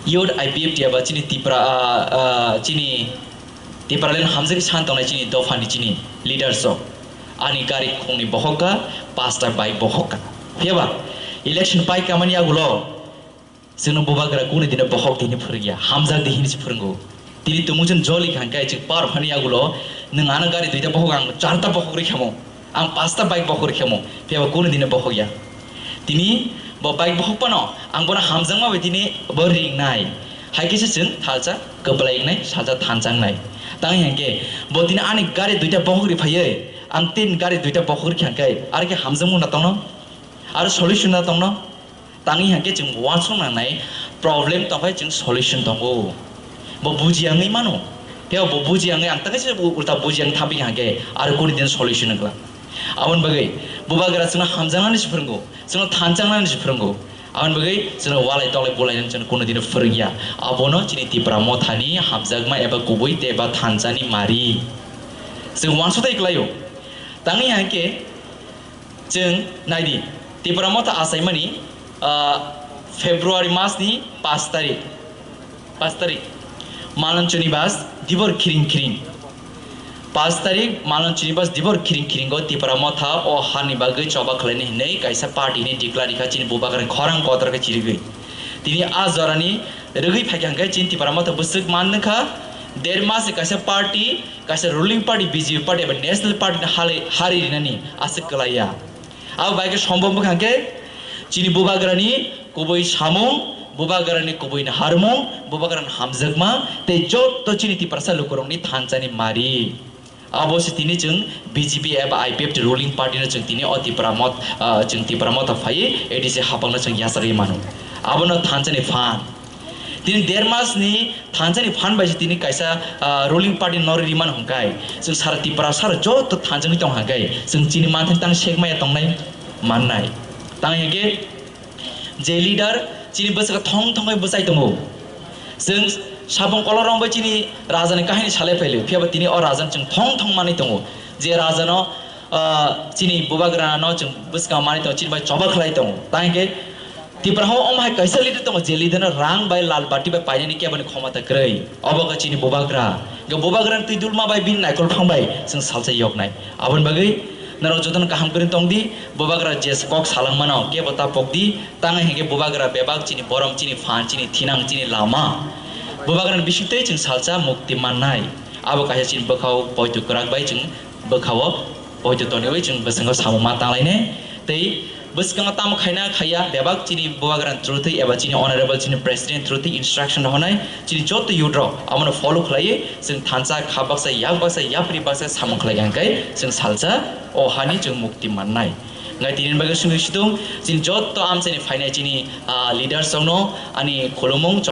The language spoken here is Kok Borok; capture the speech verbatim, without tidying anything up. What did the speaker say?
Youth I P F T aba chini Tipra, ah, ah, chini Tipraland hamjak san tongnai chini dophani chini leaders rok. Ani gari khungni bohok kha, pasta bike bohok kha. Phiyaba election pai kamani yagulo chwngno bubagra kuni dino bohok dini phwrwngya, hamjak di hinwi se phwrwngo. Tini tumung chwng joli kha hwnkhe chwng par phani yagulo nwng ano gari duita bohok ang charta bohok rwi khamo. Ang pasta bike bohok rikhe mo, phiya bo kunu dine bohok ya. Tini bo bike bohok pano, ang bono hamjakma bai tini bo ringnai. Hai khe se chwng thalsa kwplai wngnai, salsa thansa wngnai. Tang hingkhe bo tini ani gari duita bohok ri phaiwi, ang tin gari duita bohok rikha hwnkhe, aro khe hamjakmung na tongno? Aro solution na tongno? Tangwi hwnkhe chwng uansuk nangnai, problem tongkhe chwng solution tongo. Bo bujiya wngwi mano. Phiya bo bujiya wngwi ang tangkaisa ulta bujiya wng thamphi hwnkhe aro kunu din solution wngkla. Aboni bagwi bubagra chwngno hamjaknani se phwrwngo, chwngno thanjaknani se phwrwngo. Aboni bagwi chwngno walai tolai bulai nang chwngno kunu dino phwrwngya. Abono chini Tipra mothani hamjakma eba kubui tei ba thanjani mari. Chwng uansuk tai kwlaio. Tangwi hwnkhe Chwng naidi, Tipra Motha achaimani, ah, February masni paanch tarik, paanch tarik, Malon Chunibas dibor khiring khiring. Paanch tarik Malon Chunibas dibor khiring khiringo Tipra Motha o hani bagwi choba khlaini hinwi kaisa party ni declare rikha chini bubagrani khorang kotor khe chirigwi. Tini a jorani rwgwi phaikha hwnkhe chini Tipra Motha bwswk man nukha, der mas ni kaisa party, kaisa ruling party B J P party eba national party ni hali-, hari rinani aswk kwlaiya. Abo bai khe sombom bwkha khe chini bubagrani kubui samung, bubagrani kubui naharmung, bubagrani hamjakma tei joto chini Tiprasa lukurokni thanchani mari. Abo se tini chwng B J P eba I P F T ruling party no chwng tini o Tipra Mot-, ah, chwng Tipra Motha phaiwi A D C hapangno chwng yachagwi mano. Abono thanchani phan. Tini der mas ni thansa ni phan bai se tini kaisa, ah, ruling party no ri man hwnkhe chwng sara Tipra sara joto thansa wngwi tong hwnkhe chwng chini manthani tang sek maya tongnai mannai. Tang hwnkhe je leader chini bwswk thong thong bai bwchai tongo. Chwng sabung kolorong bai chini raja ni kahini salai phailwi, phiya ba tini o raja no chwng thong thong manwi tongo. Je raja no, ah, chini bubagra no chwng bwskang manwi tongo, chini bai choba khlai tongo. Tang hwnkhe Tipra hao omo hai kaisa leader tongo, je leader no rang bai lal bati bai painani keboni khomota kwrwi. Obo khe chini bubagra. Hwnkhe bubagra ni twi dulma bai bini naikol phang bai chwng salsa yoknai. Aboni bagwi norok jotono kaham kwrwi tong di, bubagra je kok salang mano kebo ta pok di, tang hwnkhe bubagra bebak chini borom, chini phan, chini thinang, chini lama. Bubagra ni bising twi chwng salsa mukti mannai. Abo kaisa chini bwkhao poito kwrak bai chwng bwkhao poito toniwi chwng bwskango samung ma tanglainai. Tei bwskango tamo khaina khaiya, bebak chini bubagrani through twi eba chini honorable chini president through twi instruction rok honai, chini joto youth rok abono follow khlaiwi chwng thansa kha baksa, yak baksa, yapri baksa samung khlai hwnkhe chwng salsa o hani chwng mukti mannai. Hwnkhe tini bagwi swngwi situng chini joto amchaini phainai chini, ah, leaders rokno ani khulumung.